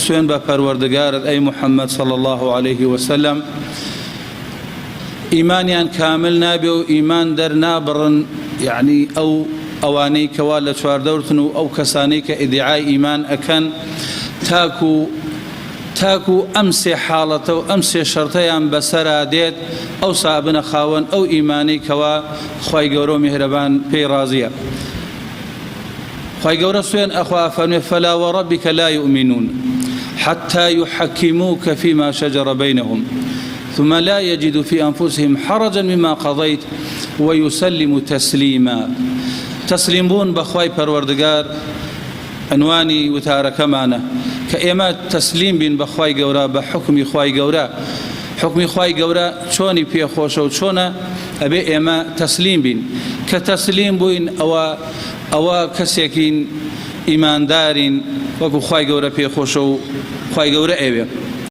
سوێن بە پەروەردگارت ئەی محەممەد صلی الله علیه وسلم ئیمانیان کامل نابێ و ئیمان دەرنابڕن یعنی ئەو ئەوانەی کەوا لە چواردەورتن و ئەو کەسانەی کە ئیدعای ئیمان ئەکەن تاکو تاکو ئەم سێ حاڵەتە و ئەم سێ شەرتەیان بەسەرا دێت ئەوسا ئەبنە خاوەن ئەو ئیمانەی کەوا خوای گەورە و میهرەبان پێی ڕازیە. خوای گەورە سوێن ئەخوا ئەفەرموێ فلا وربک لا یؤمنون حتی یحکموک فیما شجر بینهم ثم لا یجدوا فی انفسهم حرجا مما قضیت ویسلموا تسلیما. تەسلیم بوون بە خوای پەروەردگار عنوانی وتارەکەمانە کە ئێمە تەسلیم بین بە خوای گەورە بە حوکمی خوای گەورە حوکمی خوای گەورە چۆنی پێ خۆشە و چۆنە ئەبێ ئێمە تەسلیم بین کە تەسلیم بووین ئەوە ئەوە کەسێکین ئیماندارین وەکو خوای گەورە پێ خۆشە و خوای گەورە ئەوێ.